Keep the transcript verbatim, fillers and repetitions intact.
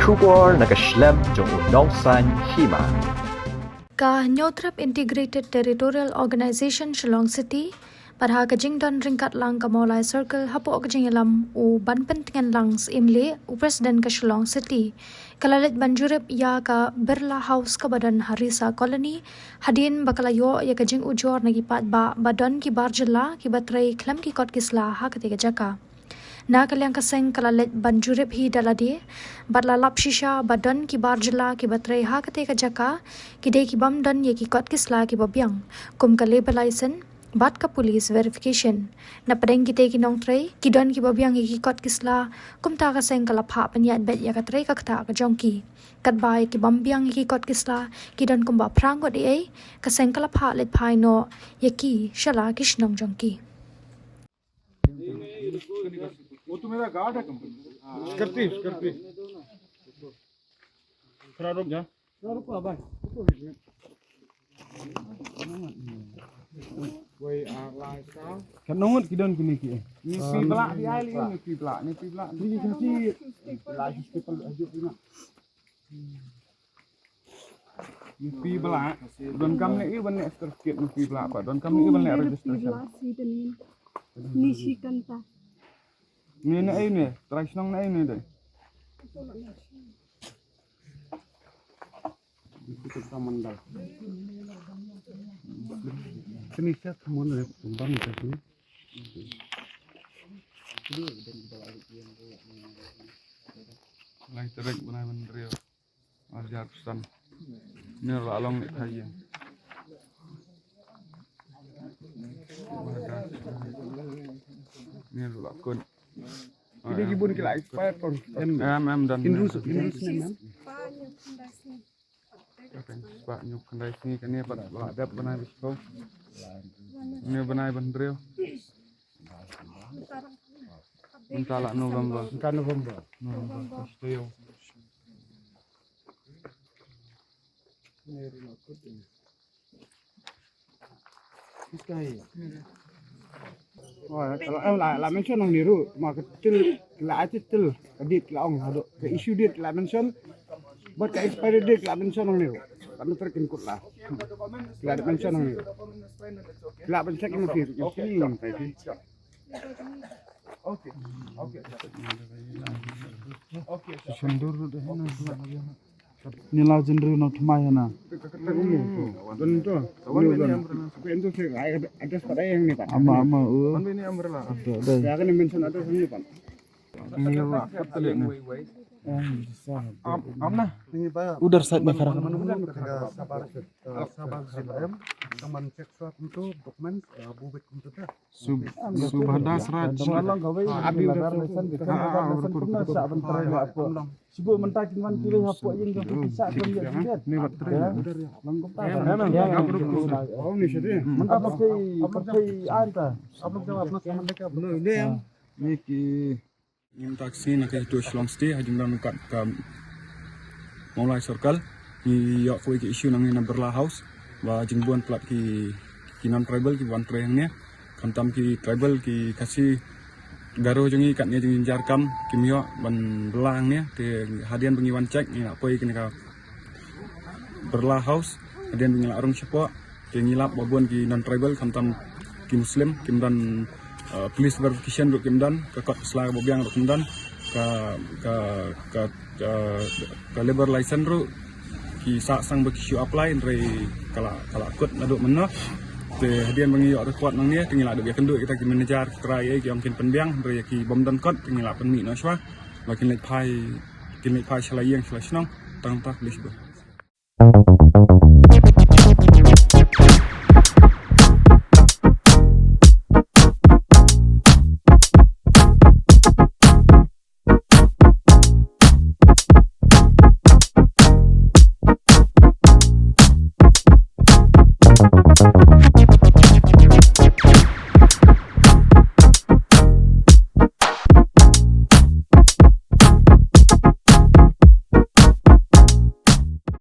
Khubor na ka shlem jong u nongsan hima. Ka Hynñiewtrep Integrated Territorial Organization Shillong City, bad ha ka jingdon ryngkat lang ka Mawlai Circle hapoh ka jingïalam u Ban Pyntngen Lang Syiemlieh, u President ka Shillong City, ka la leit ban jurip ïa ka Birla House kaba don ha Risa Colony, hadien ba ka la ïoh ïa ka jingujor na ki paidbah ba don ki bar jylla kiba trei khlem ki kot ki sla ha katei ka jaka. Na ka liang ka seng ka la leit ban jurip hi da lade, bad la lap shisha ba don ki bar jylla kiba trei ha katei ka jaka, ki dei ki bym don ïa ki kot ki sla kiba biang, kum ka labour license bad ka police verification. Na pdeng kitei ki nongtrei, ki don kiba biang ïa ki kot ki sla, kumta ka seng ka la phah pynïaid beit ïa ka trei ka ktah ka jong ki. Katba ïa ki bym biang ïa ki kot ki sla ki don kumba phra ngut ïa ei, ka seng ka la phah leit phai noh ïa ki sha la ki shnong jong ki. वो तो मेरा गार्ड है कंपनी। करती, करती। थोड़ा रुक जा। थोड़ा रुको भाई। कोई आ रहा है इसका? Kan nongot ki don kini ki. Ni pi bla di ai li ni pi bla, ni pi bla. Ni ki kan ki. Lai ki pal ajo ni. Ngi phi bla, donkam ne i ban leh certificate ngi phi bla, pat donkam ne i ban leh registration. Ni shi kanta. Ni ne ai ne, trai shnong ne ai ne dei. Kini sa kemon ne tumbang ke sini. Lai terek benai bendreo. Ajar pesan. Ni la long ni thai ïing. Ni la kun. Ini gibun kila expire kon. Em em dan. Indus indus ni mem. Spah nyuk kandai sngi kane pat la dep benai bisko. Ni benai bendreo. Mynta la November. Mynta November. November. Stay. Iska hi. Oh, la, la, la mention nang ni ruh, ma ka til, la ati til, ka date la ong haduh, ka issue date la mention, but ka expiry date la mention nang ni ruh. Kan ter kin kut la. La mention nang ni ruh. La mention nang ni ruh. Okay. Okay. Okay. Ni la jin riu na tmai hana. Ama ama u. Ada ada. Ni la patale ni. Am am na. Udar side ni khara. Sabar sabar. Kaman check swab untuk dokumen buat komputer. Sub Subhadas Raj. Abi udah license. Sibu mentah kin wan kiri hapo yang ke pisa kan dia. Ni buat tren. Oh ni sini. Mentah pakai pakai anta. Apa jawab nak sama dekat. Ni ki Ngim tak sini na ka ito Shillong City ha jingdon kat ka Mawlai Circle. Ngi ïoh kawei ka issue nangne na Birla House ba jingbun palat ki ki non tribal ki wan trei hangne. Khamtam ki tribal ki Khasi Garo jong ngi katne jong ngi jar kam kim ïoh ban bylla hangne te hadien ba ngi wan check ngi la poi kane ka Birla House hadien ba ngi la rung shapoh. Te ngi lap ba bun ki non tribal khamtam ki Muslim kim don police verification ruh kim don ka kot ka sla ba biang ruh kim don ka ka ka ka labour license ruh ki sah sang ba ki shu apply hynrei ka la ka la kut naduh mynno. Te hadien ba ngi ïoh report nangne te ngi la dep ïakynduh kita ki manager ki trai ki ong kin pynbiang hynrei ki bym don kot te ngi la pynmih noh shuwa ba kin leit phai kin leit phai sha la ïing sha la shnong tang ta police ba.